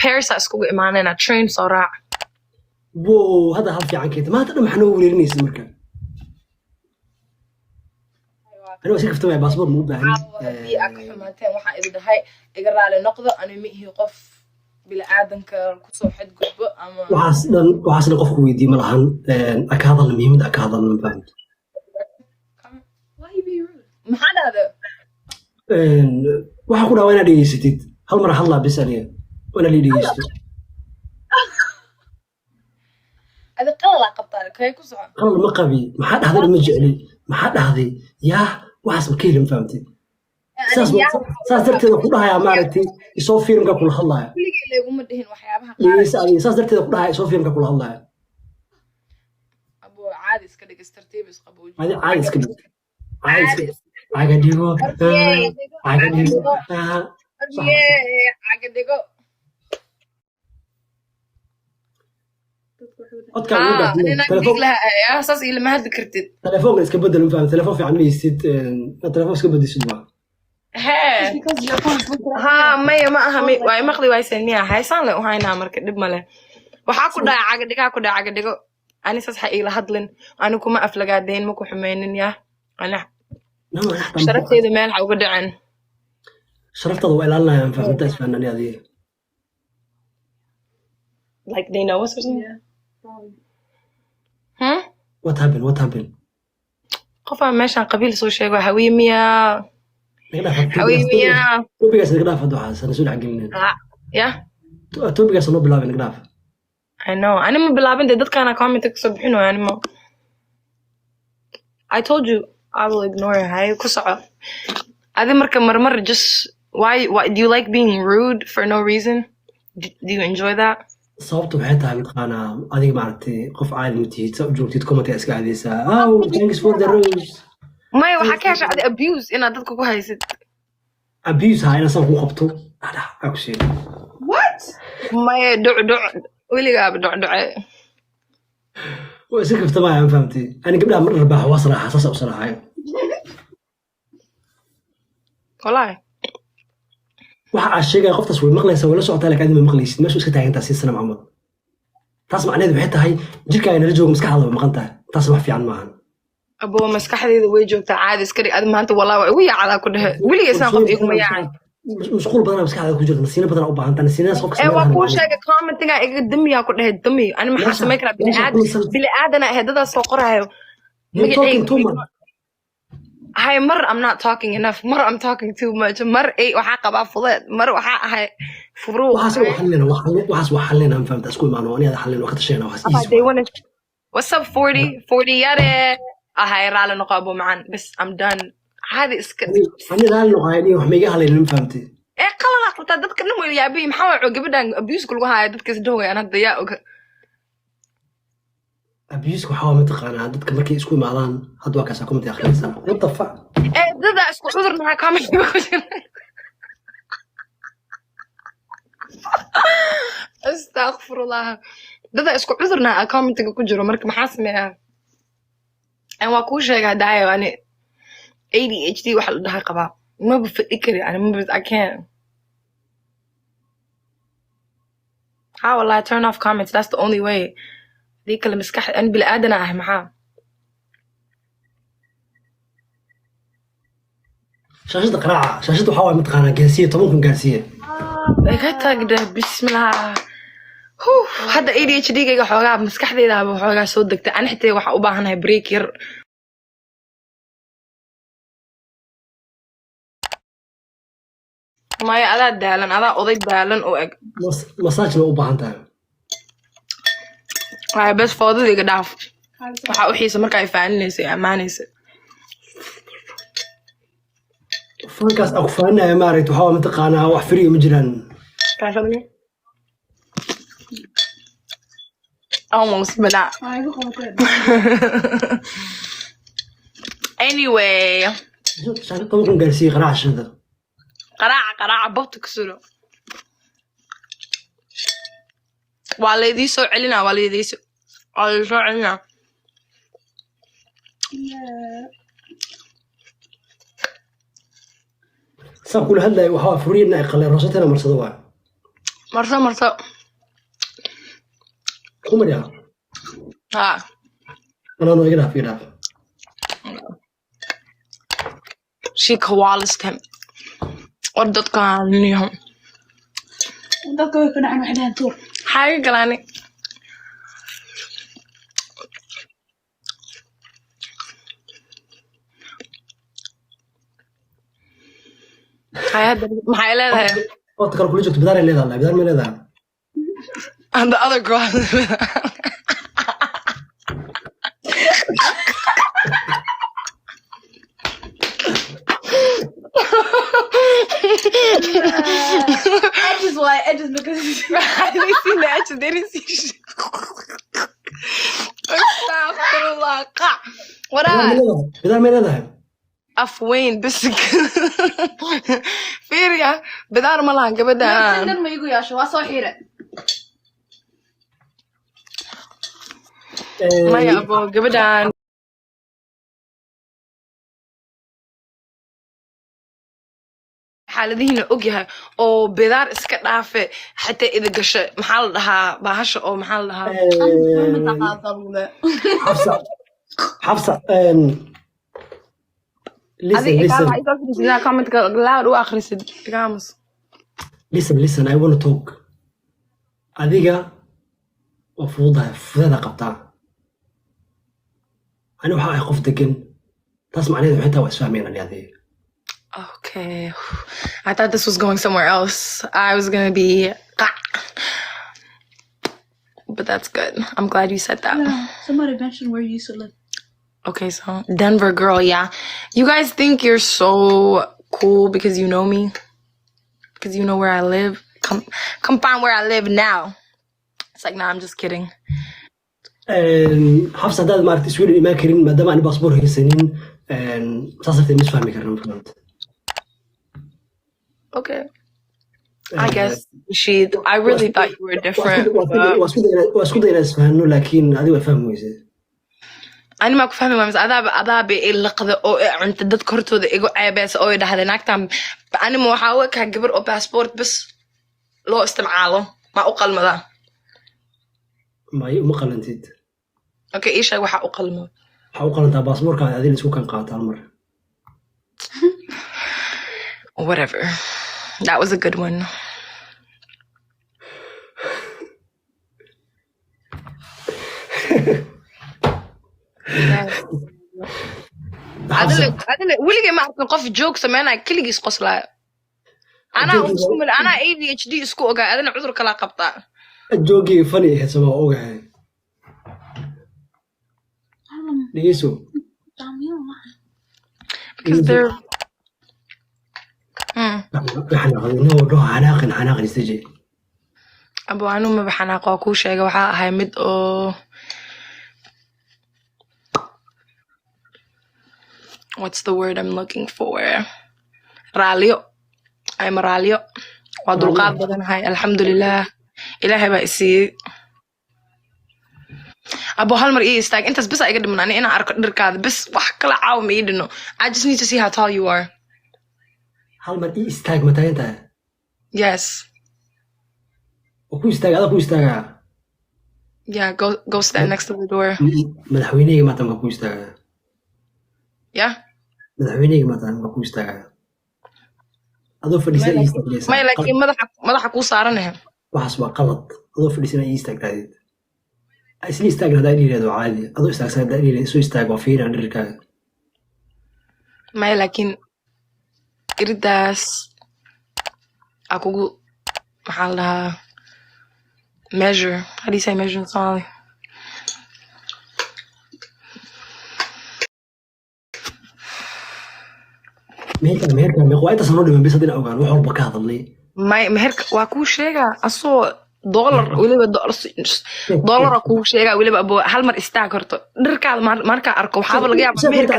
Paris aa iskugu imaanayna, train soo raac. Wow, hadda hal fiican keenta. Maanta dhan maxaa noo wareerinaysa marka? Aniga waa iska kaftamaya, baasboor ma u baahni. Caawa haddii aad ka xumaateen, waxaan idin dhahay iga raali noqdo. Ani ma ihi qof bini'aadanka kusoo xadgudbo ama Waxaas dhan qofku weydii ma lahan. A ka hadalna muhiimadda, a ka hadalna, ma fahamto? Why you be rude? Maxaa dhahda? Waxaa ku dhaha waa inaad dhegeysatid. Hal mar hadlaa bis, aniga waa inaad ii dhegeysato. Adi qalalaa qabtaa, kay ku soco. Qalal ma qabi. Maxaa dhahday? Ma jecli. Maxaa dhahday? Yaa waxaas ma ka heli, ma fahamtid? Saas darteeda ku dhahayaa, maaragtay, isoo fiirimka kula hadlaaya. Weligay leeguma dhihin waxyaabaha qaar. Dhegeysa adiga, saas darteeda ku dhahaya, isoo fiirimka kula hadlaaya. Abo, caadi iska dhig, is tartiib, isqabooji. Adi caadi iska dhig, caadi iska dhig, caga dhigo, caga dhigo, ah. Yee, caga dhigo. Codkaa ugu Haa, dhaafin. nina Telefoon dig laha yaa saas ilama hadli kartid. Telefoonka iska bedel, ma fahamtid? Telefoon fiican ma haysid, inaad telefoon iska bedeshid waa. Hee. It's because your phone is Haa, maya, ma aha, waa imaqli wayseen miya? Haysaan le u haynaa, marka dhib male. Waxaa ku dhaca caga dhigaa, ku dhaca caga dhigo. Ani saas ha iila hadlin. Ani kuma aflagaadeyn, ma ku xumeynin, yaa ani. Nama xataa ma ku Sharafteeda meel ha uga dhicin. Sharaftaada waa ilaalinaya, ma fahamtid? Isfahanani adiga. Like they know us or something? Yeah. Probably. Hmm? What happened? What happened? Qofaa meeshaan qabiil soo sheego, Hawiye miyaa? Naga dhaaf. Hawiye miyaa? Topigaas naga dhaaf hadda, waxaas hana soo dhex gelinin. Ah, yeah. Topigaas noo bilaabay, naga dhaaf. I know. Ani ma bilaabin dee, dadkaana comment kasoo bixin waaya. Ani ma, I told you I will ignore it. Hay, ku soco. Adi marka marmar just why do you like being rude for no reason? Do you enjoy that? Sababtu waxay tahay, mataqaanaa, adiga maaragtay, qof caadi ma tihid. Saa u joogtid, comment iska caadeysaa. Oh, thanks for the rose. Maya, waxaa ka hesha adi abuse inaad dadka ku haysid. Abuse ha inaan saan kuu qabto adhax aa ku sheegay. What? Maya, dhuc dhuc weligaaba dhucdhuce. Waa iska kaftamaya, ma fahamtay? Ani gabdhaha mar dharbaaxa waa saraaxa, saasa u saraaxayo. Walahi. Waxa aad sheegaya qoftaas way maqlaysaa, way la socotaa, laakiin adiga ma maqlaysid. Meeshu iska taagantaa si sanam camal. Taas macnaheedu waxay tahay jirkaaga nala jooga, maskaxdaada way maqan tahay. Taas wax fiican maahan. Abo, maskaxdayda way joogtaa, caadi iska dhig. Adi maanta walaa waa igu yaacdaa ku dhehe. Weligay saan qof iguma yaacay. Mashquul badanaa maskaxdaada ku jirta, nasiino badanaa u baahan tahay, nasiinadaas qofka Ee, waa sameyn kuu lahaa. Sheegay commentiga iga damiyaa ku dhehe, dami. Ani maxaa samayn karaa? Biniaadam, biniaadana ahayd, dadaas soo qoraayo. You're talking too much. Hay, mar I'm not talking enough, mar I'm talking too much, mar ay waxaa qabaa fudeed, mar waxaa ahay furuuq. Waxaas waa xalina, waxaas waa xalina, ma fahamta? Isku imaano, ani ada xalina, waa ka tashayna waxaas, easy. They wanna. What's up, 40 40 yare ahay? Raali noqo, abu macan. Bas, I'm done, caadi iska. Ani raali noqohay, aniga wax ma iga halaynin, ma fahamtay? Ee, qalad qabtaa, dadka dhan way yaabihi. Maxaa waco gabadhan abuse lagu haayo? Dadka isdhahwayaan hadda, yaa oga. Abuse waxaa waa, mataqaanaa, dadka markay isku imaadaan hadda waa kaasaa comment akhrinaysaa, what the fuck. Ee, dada isku cudur maxaa comment ku jira? Astaqfirullah, dada isku cudurna commentiga ku jiro. Marka maxaa sameeyaa? An waa kuu sheegaa daayo, ani ADHD waxa la dhahay qabaa, maba fadhi kari ani, maba, I can't. Ha, wallahi, turn off comments, that's the only way. Dii kale maskax ani bili aadana ah maxaa. Shaashadda qaraaca, shaashadda waxaa waay, mataqaanaa, gaarsiiya 10,000, gaarsiiya. Iga tagdhe, bismillah. Huh, hadda ADHD-gayga xoogaa maskaxdaydaaba xoogaa soo degtay. Ani xitaa waxaa u baahanahay break yar. Maya, adaa daalan, adaa oday daalan u eg. Masaajna u baahan tahay. Waaya, bes, foodada iga dhaaf. Waxaa u xiisa marka ay faaninaysa ee ammaanaysa. Fankaas aan ku faaninaya, maaragta, waxaa waa, mataqaanaa, wax firiga ma jiraan. Almost, but not. Waa igu qabateen. Anyway. Shaashadda 10,000 gaarsiiya, qaraaca shaashadda. Qaraaca, qaraaca, babta ka sulo. Waa laydii soo celinaa, waa laydii soo celinaa. Yeah. Saan kula hadlayo waxaa waa furiina ay qaleen roosatena marsado waa. Marso, marso. Kumariya? Ha. No, iga dhaaf, iga dhaaf. She koalased him. War dadkaan niyo. Dadka way ku naceen, waxay dhaheen tuur. Maxaa iga galaani? Hay hadda maxay leedahay? Waqti kale kula joogto bidaar ay leedahay, bidaar ma leedahay? And the other girl. Edges waay, edges because They seen the edges, they didn't see shit. Astaghfirullah. Qac. Bidaar ma Waraa. leedahay? Bidaar ma leedahay? Af weyn bas. Fiiriya, bidaar ma lahan gabadha. Dhan ma igu yeesho, waa soo xiire. Maya abo, gabadhan xaaladihiina ogyahay oo bidaar iska dhaafe, xataa ida gasha, maxaa la dhahaa, bahasha oo maxaa la dhahaa? Xafsa, Xafsa, listen, listen. Commentka loud u akhrisid, igaamus. Listen, listen, I wanna talk. Adiga waa fududahay, fudeeda qabtaa. Ani waxaa ahay qof degan. Taas macnaheedu waxay tahay waa isfahmayaan ani adiga. Okay, I thought this was going somewhere else. I was gonna be, but that's good. I'm glad you said that. Yeah, somebody mentioned where you used to live. Okay, so Denver girl, yeah. You guys think you're so cool because you know me, because you know where I live. Come, come find where I live now. It's like, nah, I'm just kidding. Xafsa, haddaad maaragtay Sweden imaan karin maadaama ani baasboor haysanin, saas darteed ma isfahmi karna marka. Okay. I guess she. I really thought you were different. But Waa isku day inaan isfahano, laakiin adiga waa fahmi weyse. Ani maa ku fahmi waay, mise adaaba i liqda oo i cunta, dadka hortooda igu ceebeysa oo i dhahday naagtan anima waxaa u ekaa gabar oo passport bas loo isticmaalo, ma u qalmadaa? May, uma qalantid. Okay, ii sheeg waxaa u qalmo. Waxaa u qalantaa baasboorkaada adiga isku kan qaata hal mar. Whatever, that was a good one. Yes. Xafsa. Adile weligay ma arkin qof joog sameynaya keligiis qoslaayo. Anaa isku mil, anaa ADHD isku ogaa, adina cudur kalaa qabtaa. Joogii funny ahayd, sama ogahay. Dhegeyso. Because they're No, no, xanaaqin, xanaaqin, istaji. Abo, anuu maba xanaaqo, waa kuu sheega, waxaa ahay mid oo, what's the word I'm looking for, raaliyo. I'm raaliyo, waa dulqaad badanahay, alxamdulilah, Ilaahay baa isiiyey. Abo, hal mar ii istaag, intaas bes aa iga dhiman ani inaan arko dhirkaada bes, wax kala caawa ma ii dhino. I just need to see how tall you are. Hal mar ii istaag, ma taagan tahay? Yes. Oo ku istaaga, adaa ku istaagaa. Yeah, go, go stand next to the door. Madaxweyneyga maanta ma ku istaagaa? Yeah. Madaxweyneyga maanta ma ku istaagaa? Adoo fadhiisa ii istaagaysaa. Maya, laakiin madaxa kuu saaranahe. Waxaas waa qalad, adoo fadhiisana ii istaagtaadid. Isla istaagna haddaa yidhahdo caadi, adoo istaagsan haddaa yidhahdo soo istaag, waa fiirin dhirirkaaga. Maya, laakiin iridaas aa kugu, maxaa la dhahaa, measure. How do you say measure in Somali? Meherka meeq waa? Intaas noo dhiman bis haddina ogaan, wax walba ka hadalnay. May, meherka waa kuu sheegaa asoo dollar weliba, dollara kuu sheegaa weliba. Abo, hal mar istaag horta, dhirkaada markaa arko waxaaba laga yaabaa meherka.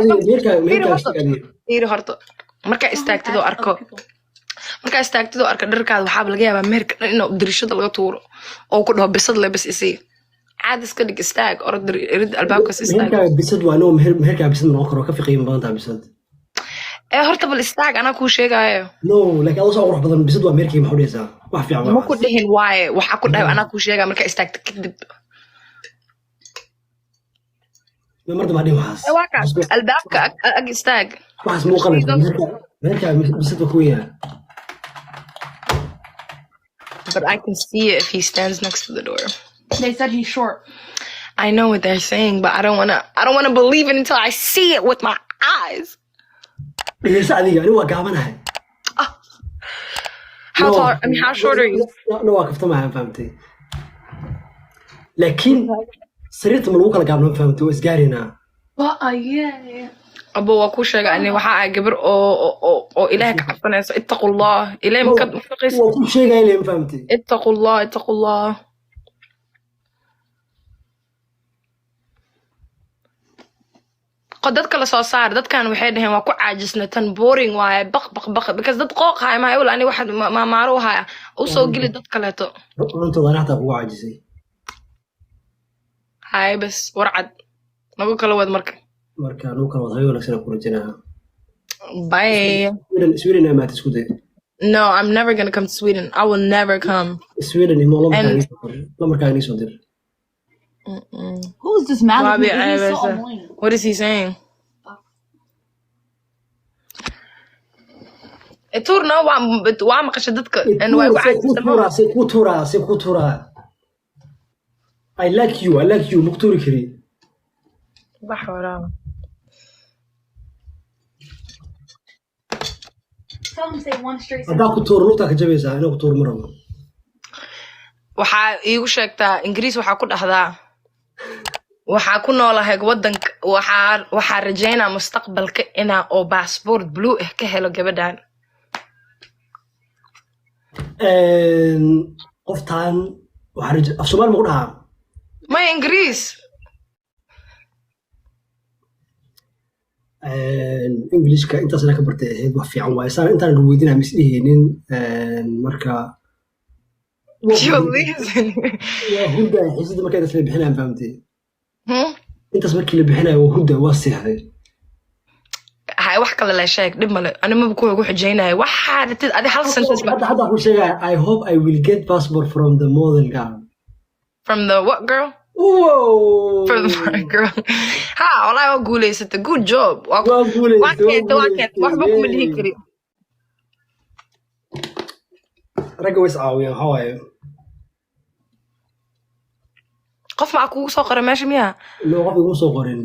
Meherka. Horta. Fiiri horta, markaa istaagtid oo arko dhirkaada, waxaaba laga yaabaa meherka dhan inuu dirishada laga tuuro oo ku dhaho bisad le bas isii. Caad iska dhig, istaag, orod irid albaabkaas istaag. Meherkaaga bisad waa inuu meherkaaga bisad noqon karo, ka fiqiin badan tahay bisad. Ee horta bal istaag, anaa kuu sheegaayo. No, laakiin adoo soo qurux badan, bisad waa meherkii, maxaa u dhehaysaa? Wax fiican. Ma ku dhihin waaye. Waxaa ku dhahay anaa kuu sheegaa markaa istaagta kadib. Mar dambaa dhihin waxaas. Waa kaas albaabka ag istaag. Waxaas muu qalanta meelkaa bisada ku weyaa. But I can see it if he stands next to the door. They said he's short. I know what they're saying, but I don't wanna believe it until I see it with my eyes. Dhegeysa adiga, ani waa gaabanahay. How tall, I mean, how short are you? No, waa kaftamaha, fahamtay, laakiin sariirta ma lagu kala gaabno, fahamtay? Waa isgaaraynaa. Well, yeah. Abo, waa kuu sheega ani waxaa ahay gabar oo Ilaahay ka cabsanayso. Ittaqullah, Ilaahay maka mafaqaysa. Waa ku sheegaya le, ma fahamtay? Ittaqullah, ittaqullah. Dadka la soo saar, dadkan waxay dhaheen waa ku caajisna, tan boring waaye, baq baq baq, because dad qooq haya maayo wala ani waxa maamaaro u haya u soo geli dad kaleeto. Runtooda ani xataa kugu caajisay. Haye, bas warcad nagu kala wad marka. Marka nagu kala wad, habeen wanaagsan aan ku rajaynaa. Bye. Sweden, Sweden amaad isku day. No, I'm never gonna come to Sweden. I will never come. Sweden imo, lambarkaaga ii soo dir. Who is this man? Wabi He's so ceebeysa. annoying. What is he saying? Tuurna waa maqasha dadka and waa igu See kuu caajisay. tuuraa, see kuu tuuraa, see kuu tuuraa? I like you, I like you, maku tuuri kari. Bax waraaba. Tell him say one straight Haddaa ku tuuro lugtaa ka jabaysaa, inaa ku tuuro ma rabo. Waxaa iigu sheegtaa Ingiriis, waxaa ku dhahdaa waxaa ku noolahay wadanka, waxaa rajaynaa mustaqbalka inaa oo baasboort blue ah ka helo gabadhan. Qoftaan waxaa raja af Soomaali ma ku dhahaa? Maya, Ingiriis. Englishka intaasna ka bartay ahayd, wax fiican waaye. Saan intaan lagu weydiinaya mis dhihinin marka. You listen. Waa hurda xiisadda marka intaas la bixinaya, fahamtay? Hmm? Intaas markii la bixinayo waa hurda, waa seexday. Hay, wax kale la sheeg, dhib male, ani maba kuwa ugu xijaynayo waxaa ratid adi hal sentence ba. Hadda ku sheegaya, I hope I will get passport from the model girl. From the what girl? Whoa! From the girl. Ha, wallahi waa guulaysatay, good job. Waa guulaystay. Waa keentay, waa keentay, waxba kuma dhihi kari. Ragga way is caawiyaan, waxaa waaye. Qof maa kugu soo qoray meesha miyaa? No, qof iguma soo qorin.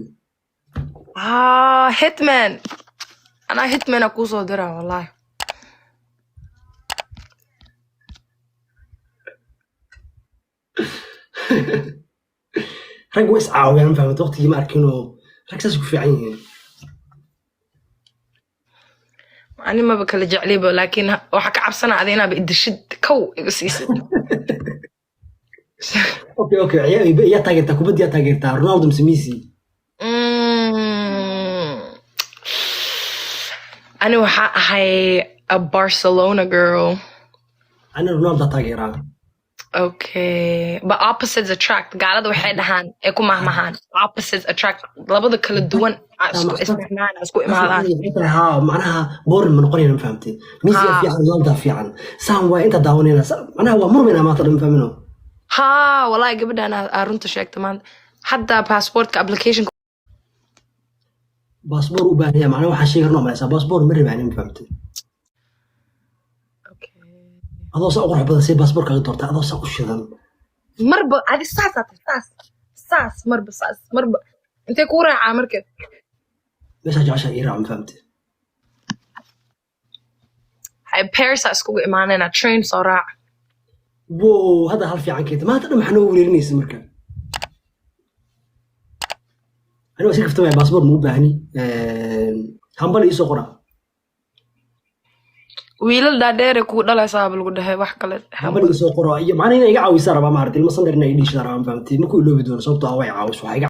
Ah, hitman, anaa hitman aa kuu soo diraa wallahi. Ragga way is caawiyaan, ma fahamta? Waqtigii ma arkinoo rag saas ku fiican yihiin. Ani maba kala jecliba, laakiin waxaa ka cabsanaa adi inaaba idishid kow iga siisid. Okay, yaa taageertaa kubadda? Yaa taageertaa, Ronaldo mise Messi? Ani waxaa ahay a Barcelona girl. Ani Ronaldo taageeraa. Okay, but opposites attract. Gaalada waxay dhahaan ee ku mahmahaan opposites attract, labada kala duwan aa isku isfahmaan, aa isku imaadaan. Haa, macnaha boring ma noqonayna, ma fahamtay? Messi yaa fiican, Ronaldo fiican, saan waay inta daawanayna, macnaha waa murmayna maanta dhan, ma fahmino? Haa, wallahi gabadhan aa runta sheegta maanta. Hadda passportka application. Baasboor u baahan yahay, macnaha waxaan sheegi karnaa malaysaa, baasboor ma rabaan, ma fahamtay? Okay. Adoo saa u qurux badan see baasboor kaga doortaa, adoo saa u shidan? Marba adi saasaa tahay, saas saas, marba saas, marba intee kuu raacaa marka? Meeshaa jeceshaa ii raac, ma fahamtay? Hay, Paris aa iskugu imaanayna, train soo raac. Wow, hadda hal fiican keenta maanta dhan, maxaa noo wereerinaysa marka? Ani waa iska kaftamaya, baasboor ma u baahni. Hambal iisoo qora. Wiilal dhaadheere kuu dhalaysaaba lagu dhahay, wax kale. Hambal iisoo qora iyo macnaha inay iga caawisaa rabaa, maaragtay, ilmo sandar inay ii dhiishaa rabaa, ma fahamtay? Ma ku iloobi doono sababtoo ah way caawis waxaa iga